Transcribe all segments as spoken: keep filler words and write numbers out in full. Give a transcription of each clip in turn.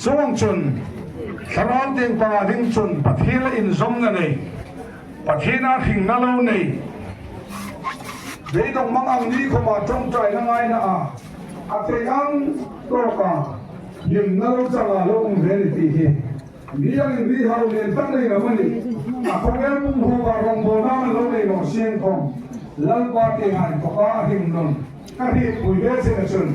Chuongchun, Thlarau Thienghlim panga ding chun Pathien le inzawmna nei, Pathien a hringna lo nei, beidawng hmang ang ni khawma ṭawngṭaina ngaina a, a thei ang tawka hlimna lo changa lo um ve ni ti hi. Mi ang inri hau len tak nei lo a ni. A khawvel pum hu ba rawng bo na lo nei lo sieng khawm, Lalpa tienga inthoka a hringnun ka hrietpui ve seng a chun,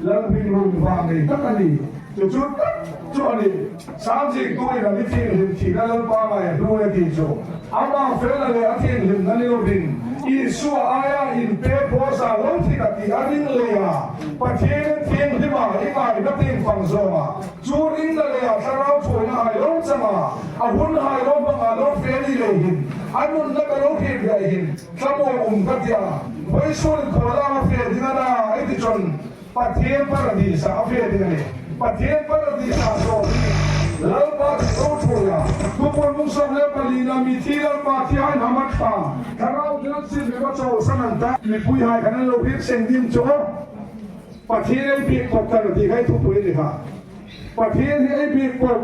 Lal hringnun vang nei tak a ni. Chu chu tak chu a ni. Sam ziektu in a mi thienghlim thina Lalpa ngai a hlu a ti chu. Ama felna le a thienghlimna ni lovin, Isua aia inpek bawsa lo thi ka ti a ring leia, Pathien thienghlim a i ngaina tieng pang zawnga, chu ringna leia Thlarau ṭhuoina hai lo changa, a hun hai lo hmanga lo fe ni lei hin, a nunna ka lo hriet ve hin, thlamuong um ka tia. Vawisun khaw la a fe ding a na, ei ti chun, Pathien Paradis-a a fe ding a nih. Pathien Paradis-a saw hi Lalpa chu lo ṭhuoi a. Tuiphum bung sawm le palina, mithi Lalpa thi hai hama ṭha, Thlarau chu an sin mi va chawl san an ta. Mipuihai khan an lo hriet seng ding chu. Pathien ei biek pawp ta naw ti kha ei thupui a ni kha. Pathien hi ei biek pawp.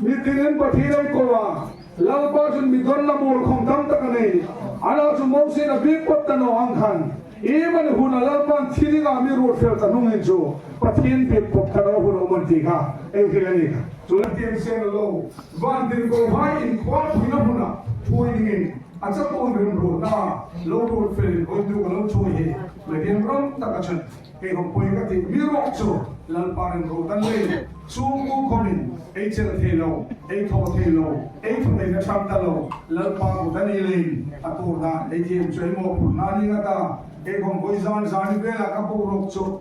Ni tinin Pathien ei ko a. Lalpa chun mi donna muol khawm tam tak a nei. Ana chu Mosie-in a biek pawp ta naw ang khan, iemani huna Lalpan thi dinga mi ruot fel ta hnungin chu Pathien biek pawp ta naw hun a um an ti kha ei hril a ni kha. Chu la tieng seng lo, van tin kohai inkhawmpuina huna ṭhuoi dingin a chapun rimruotna lo ruot felin awituk a lo ṭhuoi hi, le tieng ram taka chun kei khawm poi ka ti, mi ruok chu Lalpa rin ro tan lei, chu ku khawmin ei chel thei lo, ei thaw thei lo, ei thuneina ṭhang ta lo, Lalpa kut a ni leiin a tuor dan ei thiem chu ei mawphurna ni nga ta, kei khawm voi zan zan ni vela ka boruok chu,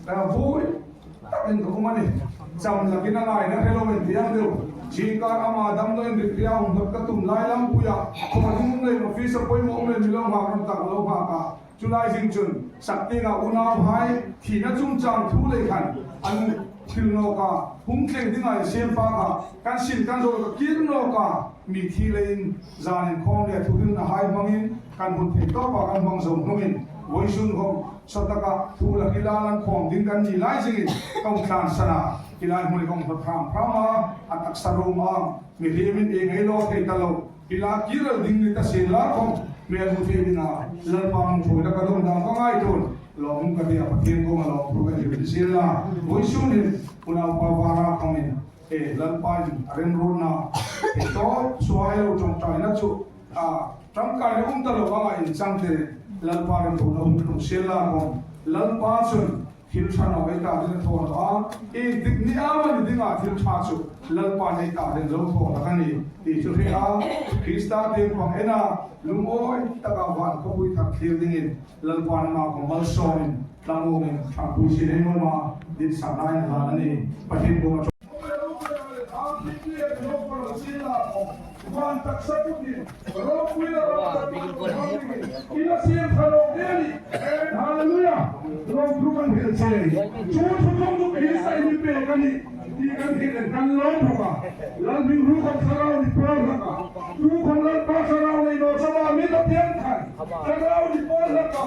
ka vui takin ka um a nih. Cham lakin a ngaina hre lo in ti ang deu. Zingkar ama dam lo in ripia hung dot ka tum lai lampuia, khawm a ding um leiin office-a poimaw um leiin mi lo nghak ram tak lo nghak a. Chu lai zing chun, sak tienga unauhai thina chungchang thu lei khan an thil nawk a, hung thleng dinga insiem pa kha, kan sin kan zo ka kir nawk a, mithi leiin zanin khawm le thuhrilna hai hmangin kan hmu thei tawpa kan hmang zo hnungin, vawisun khawm saw taka thu la hrila an khawm ding kan ni lai zingin ka hung tlan san a, hi lai hmun ka hung hawt hram hram a, a taksa rum a, mihriemin ei ngei lo thei ta lo. Hi la kir ding ni ta sien la khawm, hmel hmu thei dinga Lalpa hmang ṭhuoina ka dawng dam ka ngaituo. Lawmum ka tia Pathien kuoma lawmthu ka hril sien la. Vawisun hin unaupa Vara khawmin, e, Lalpa in a remruotna, e, tawp suo ei lo ṭawngṭaina chu, a, ṭangkaina um ta lo anga inchang te, Lalpa remruotna hung tlung sien la khawm, Lalpa chun Thil ṭha naw ei ta ding thaw a, indik ni amanih dinga thil ṭha chu Lalpan ei ta ding lo thaw a ni ti chu hre a, Krista tieng pang en a, lungawi taka van khawpui thar thlir dingin Lalpan ama khawm malsawmin thlamuongin ṭhangpui sin ei nuom a, ditsakna ei hlan a nih. Pathien kuoma Hallelujah. Lawmthu kan hril che. Chu chu chu chu Krista in mi pek a nih. Ti kan hril kan lawm bawk a. Lal hming ruok khawm Thlarau ni pawl hlak a. Tu khawm Lalpa Thlarau nei naw chauh a mi ta pieng khan. Thlarau ni pawl hlak a.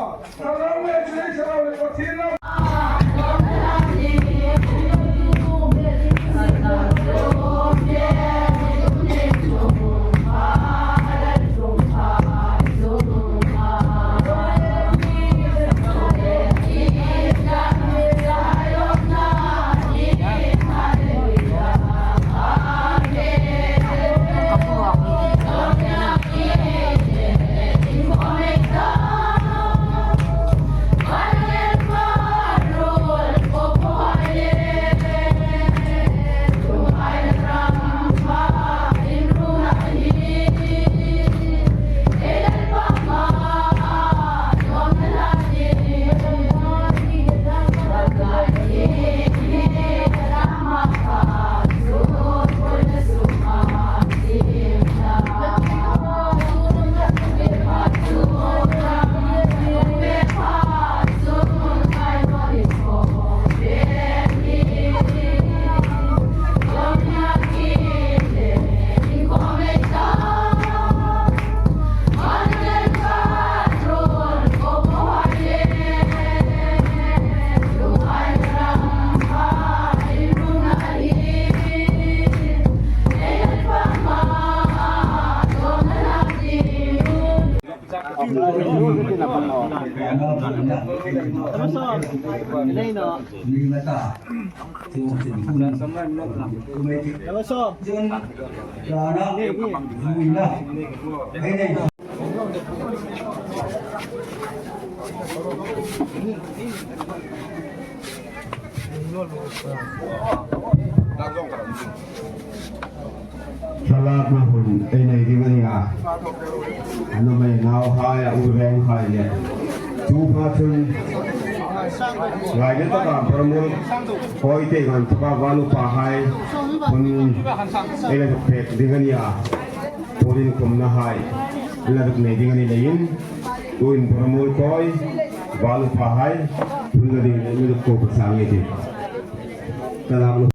Thlalakna hun ei nei ding a nih a. A nuhmei nauhai, a u renghai le. Chu hma chun ngaina taka Bormul kawite kan thawka val upahai hun ei la pek ding a nih a. Turin kumna hai la nei ding a ni leiin, tuin Bormul kawi val upahai hun la ding mi ko pa sang ei ti. Thlalak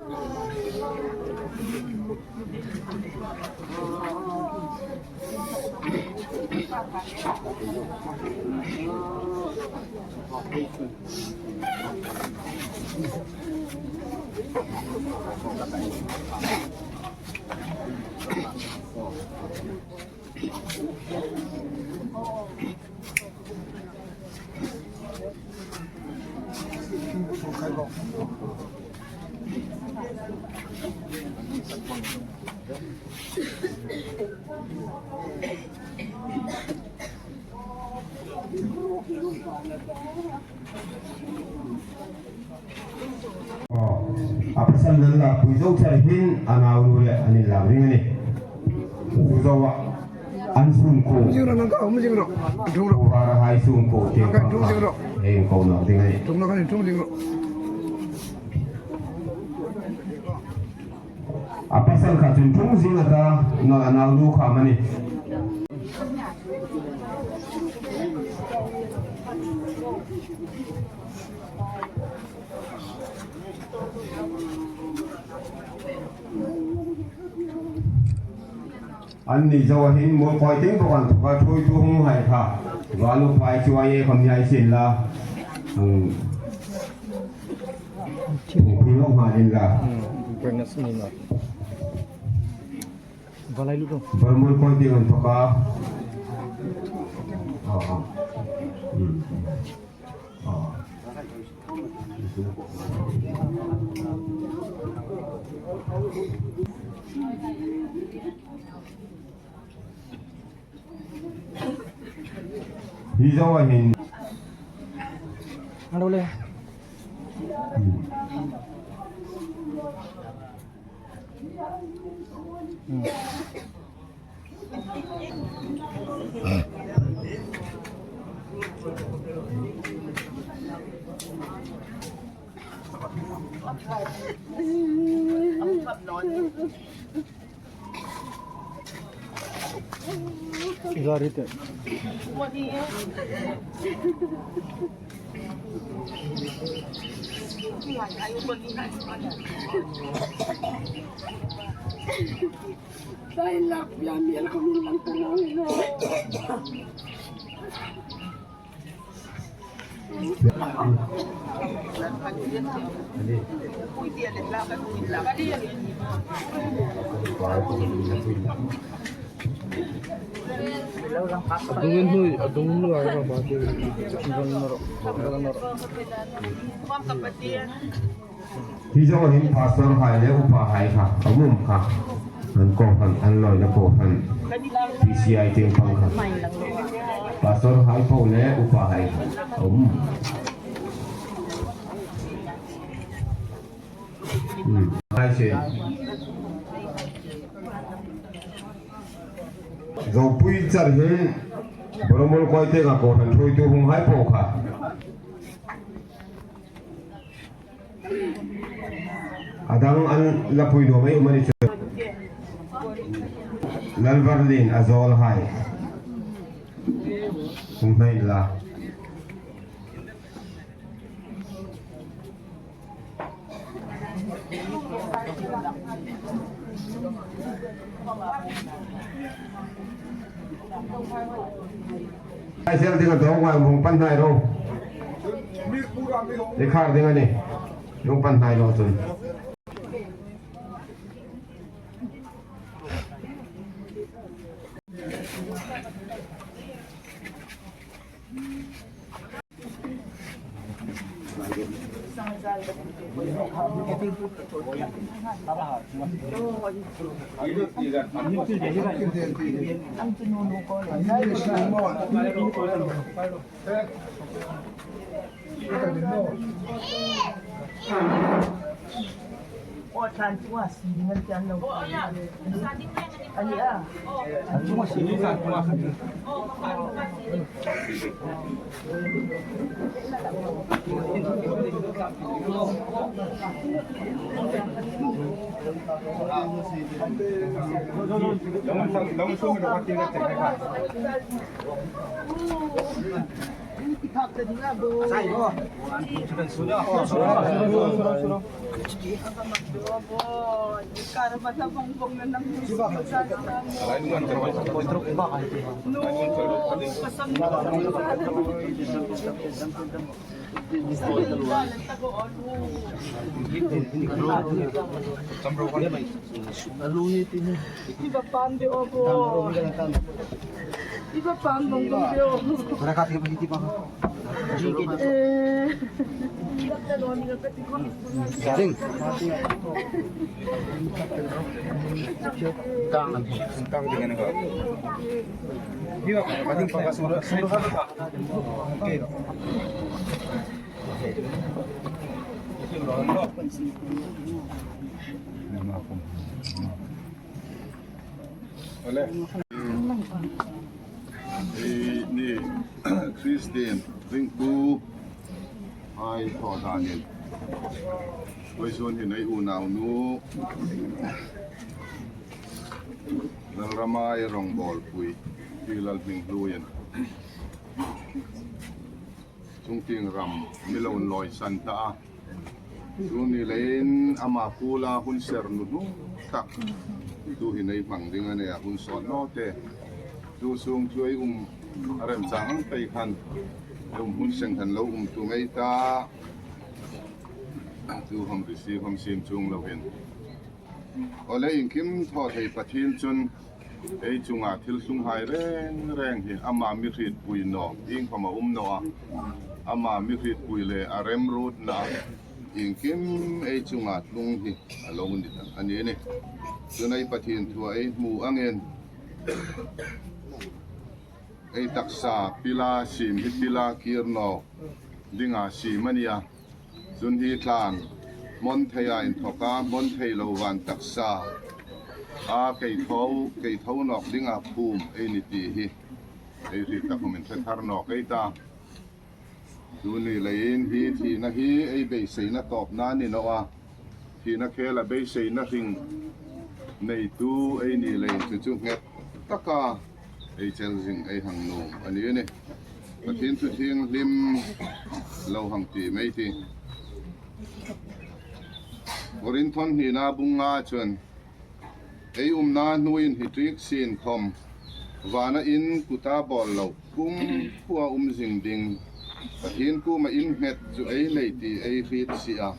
Aw, a pasal nan la pui zo char hin a naunu le an inlak ding a nih. Pu Zoa an sungkuo. Zing ro, nang ka um zing ro. Thung ro. Pu Varahai sungkuo te nang ka thung zing ro. Hei ko nawk ding a nih. Thung ro, ka thung zing ro. A pasal kha chun thung zing a ta, naw, a naunu kha am a nih. An ni zo a hin mul kawi tieng bawk an thawka thuoitu hung hai kha. Val uphai chu a ye khom ni hai sien la. Ang. Thung pui nawk hma ding la. Hmm, pregnancy ni nawk. Valai lu dong. Bormul kawi tieng an thawka. Ah, ah. Hmm. Ah. Hi zo a hin. Alo le. Gari te. Adungin hnui, adungin hnui a rawh, a dungin hnui a rawh. Hi zawng hin pastor hai le upa hai kha a um kha. An ko han, an lawina ko han. P C I tieng pang kha. Pastor hai po le upa hai kha a um. Hmm. Hai se. Ropui char hin Boromol Koite ka ko han thui tu hung hai po kha. A dang an la pui nuom ei um a ni chu. Lalvarlien a zawl hai. Hung hnai la. Ai sel ding a dawng ngai, hung pan hnai ro. I khar ding a nih. Hung pan hnai ro chun. Iba pan de obo. Iba pan bong bong de obo. Eh. Ding. Tang, tang dengan apa? Dia apa? Paling pakai surat, surat apa? Oke. Ole. Ei, ni Christian ringtu hai thaw danin. Vawisun hin ei unaunu Lalramai Rongbawlpui, Pi Lalhminghluiin chungtieng ram mi lo inlawisan ta a. Chu ni leiin ama kuoma hun ser nuhnung tak tu hin ei hmang ding a nih a, hun sawt naw te. Chu sung chu ei um a remchang ang pei khan, ei um hun seng khan lo um tum ei ta. Chu hom receive hom siem chuong lo hin. Ole, iengkim thaw thei Pathien chun ei chunga thil tlung hai reng reng hi ama mi hrietpui naw, iengkhom a um naw a. Ama mi hrietpui le a remruotna iengkim ei chunga tlung hi a lo ni ta a ni nih. Chun ei Pathien thua ei hmu angin ei taksa pila siem hi pila kir naw dinga siem a nih a. Chun hi tlan hmawn theia inthawka hmawn thei lo van taksa a kei tho, kei tho nawk dinga phum ei ni ti hi ei hriet tak khawmin hre thar nawk ei ta. Chu ni leiin hi thina hi ei beiseina tawpna ni naw a, thina khela beiseina hring neitu ei ni leiin chu chu nghet taka ei chel zing ei hang nuom a ni a nih. Pathien thu thienghlim lo hang ti mei ti. Korinth hnina bung nga chun, ei umna hnuoiin hi ṭik sien khawm vana in kuta bawl lo kumkhuoa um zing ding Pathien kuoma innghet chu ei nei ti ei hriet si a.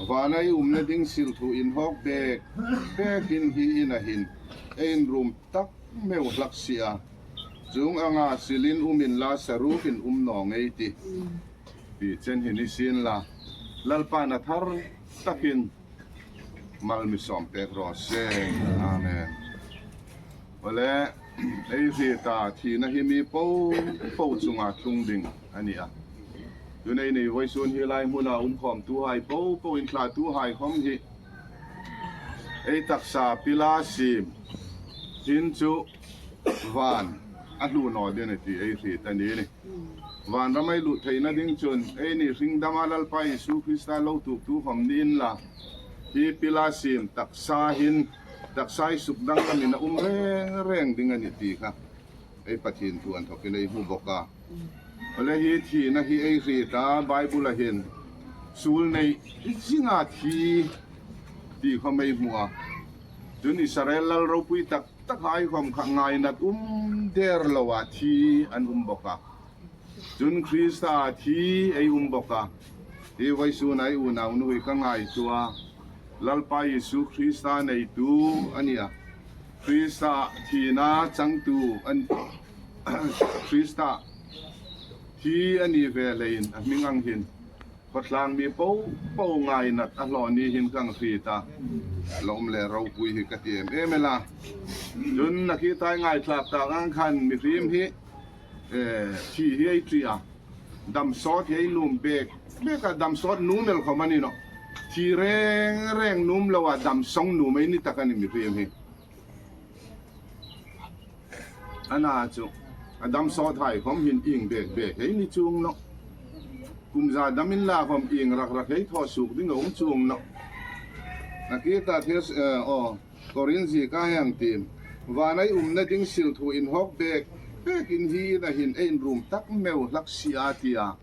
Vana ei umna ding silthu inhawk bek bekin hi ina hin ei inrum tak meu hlak si a. Chuong anga silin um inla sarukin um naw ngei ti. Ti chen hi ni sien la, Lalpan a thar takin mal mi sawm pek raw se. Amen. Awle, ei hriet a, thina hi mi po po chunga tlung ding a ni a. Tun ei ni vawisun hi lai hmuna um khawmtuhai po po, inthlatuhai khawm hi ei taksa pila siem hin chu van a hlu naw ding a ni ti ei hriet a ni. Vanram ei lut theina ding chun ei ni hring dama Lalpa Isu Krista lo tuoktu khawm ni inla, hi pila siem taksa hin taksa ei suk danglam ina um reng reng ding a ni ti kha ei Pathien thu inthawkin ei hmu bawk a. Awle, hi thina hi ei hriet a, Bible-a hin suol nei zinga thi ti khawm ei hmu a. Chun Israel lal ropui tak takhai khawm kha ngainat um der loa thi an um bawk a. Chun Krista thi ei um bawk a. Hi vawisuna ei unaunu hi ka ngaituo a, Lalpa Isu Krista neitu a ni a. Krista thina changtu a ni, Krista thi a ni ve leiin a hming ang hin khawtlang mi po po ngainat a hlaw ni hin ka hriet a. Lawm le ropui hi ka ti em em el a. Chun nakie tai ngaithlak tak ang khan mihriem hi, eh, thi hi ei ṭi a, dam sawt hi ei nuom bek bek a, dam sawt nuom el khawm a ni nawh. Thi reng reng nuom loa dam sawng nuom ei ni tak a nih mihriem hi. Ana chu a dam sawthai khawm hin ieng bek bek ei ni chuong nawh. Kum za dam inla khawm ieng rak rak ei thaw suok ding a um chuong nawh. Nakie ta thil, eh, aw, Korinth zieka hang tiem. Vana ei umna ding silthu inhawk bek bekin hi ina hin ei inrum tak meu hlak si a ti a.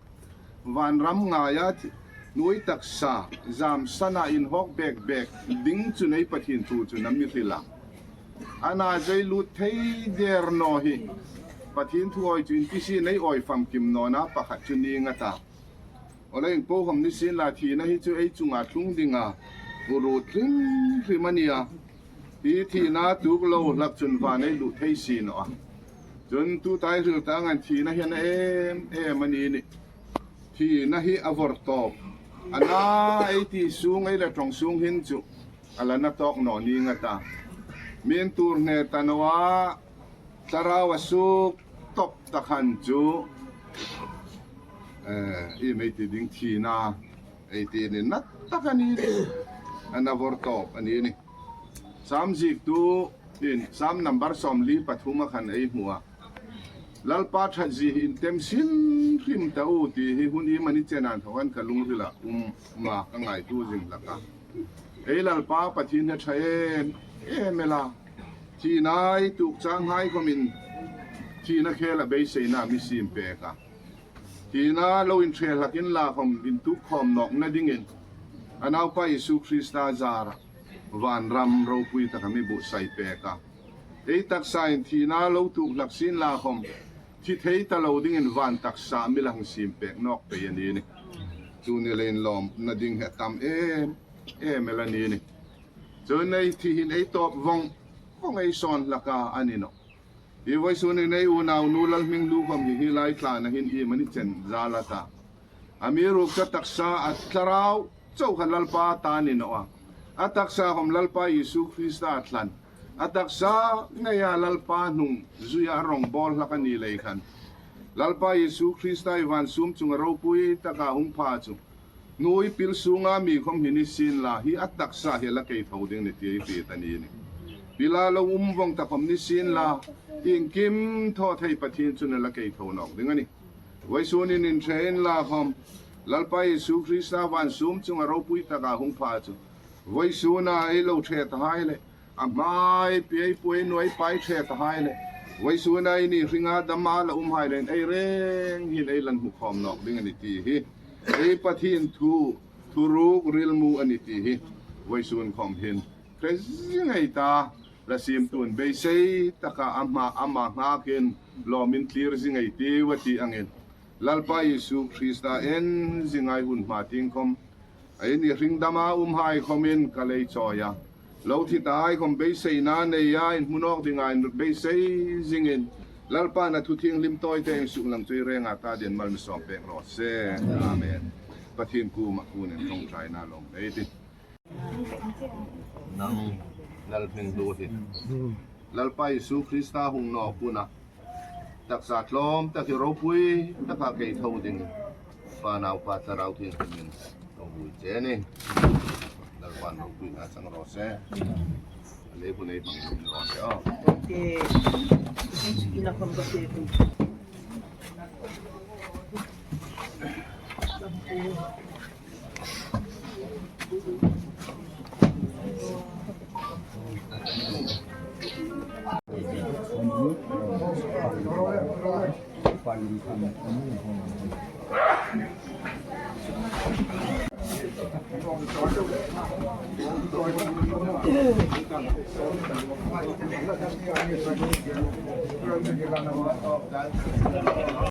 Vanram ngaia thi-, hnuoi taksa zam sana inhawk bek bek ding chun ei Pathien thu chun a mi hril a. Ana zai lut thei der naw hi Pathien thu awi chu inti si nei awi famkim nawna pakhat chu ni nga ta. Awle, ieng po khawm ni sien la, thina hi chu ei chunga tlung dinga uruot hrim hrim a ni a. Hi thina tuok lo hlak chun van ei lut thei si naw a. Chun tuta ei hril ta angin thina hi a na em em a ni nih. Thina hi a vawrtawp. A na ei ti sung, ei la ṭawng sung hin chu a la na tawk naw ni nga ta. Min tuor hne ta naw a, thlarau a suok tawp ta khan chu, eh, iem ei ti ding, thina ei ti ni na tak a ni nih. A na vawrtawp a ni nih. Sam ziektu in Sam number sawmli pathum a khan ei hmu a. Lalpa ṭhat zie hi intem sin hrim ta u ti hi hun iemani chena inthawk khan ka lungrila um a, ka ngaituo zing hlak a. Ei Lalpa Pathien hi a ṭha em em el a. Thina ei tuok changhai khawmin thina khela beiseina mi siem pek a. Thina lo inṭhe hlak inla khawm intuok khawm nawkna dingin a Naupa Isu Krista zara vanram ropui taka mi buotsai pek a. Ei taksain thina lo tuok hlak sien la khawm thi thei ta lo dingin van taksa mi la hang siem pek nawk pei a ni nih. Chu ni leiin lawmna ding hi a tam em em el a ni nih. Chun ei thi hin ei tawp vawng vawng ei sawn hlak a, a ni nawh. Hi vawisun hin ei unaunu Lalhminglu khawm hi hi lai tlana hin iemani chen zal a ta. Amiruokchu a taksa, a thlarau chau kha Lalpa ta ni naw a. A taksa khawm Lalpa Isu Krista a thlan. A taksa ngeia Lalpa hnung zuia a rawngbawl hlak a ni lei khan, Lalpa Isu Krista ei van sum chunga ropui taka hung pha chu Hnuoi pil sunga mi khawm hi ni sien la, hi a taksa hi la kei tho ding ni ti ei hriet a ni. Pila lo um vawng ta khawm ni sien la, iengkim thaw thei Pathien chun a la kei tho nawk ding a nih. Vawisun in inṭhe inla khawm, Lalpa Isu Krista van sum chunga ropui taka hung pha chu, vawisuna ei lo ṭhe tahai le, a hma ei pei pui nuoi pai ṭhe tahai le, vawisuna eini hringa dama la umhai le, ei reng hin ei la hmu khawm nawk ding a ni ti hi ei Pathien thu, thuruk rilmu a ni ti hi vawisun khawm hin hre zing ei ta. La siemtun beisei taka ama, ama nghakin lawmin tlir zing ei tiu a ti angin, Lalpa Isu Krista en zinga ei hun hma tieng khawm, eini hring dama umhai khawmin ka lei chawi a. Lo thi tahai khawm beiseina nei a, inhmu nawk dinga inruk beisei zingin, Lalpa'n a thu thienghlim tawite insuklang chu ei renga ta dingin mal mi sawm pek raw se. Amen. Pathien kuoma kunin ṭawngṭaina lawm ei tih. Nang Lal hming hlu hi, Lalpa Isu Krista hung nawk huna taksa tlawm tak hi ropui taka kei tho ding Pa, Naupa, Thlarau Thienghlimin ka vui che a nih. Lalpa'n ropuina chang raw se. A lei hun ei hmang raw se aw.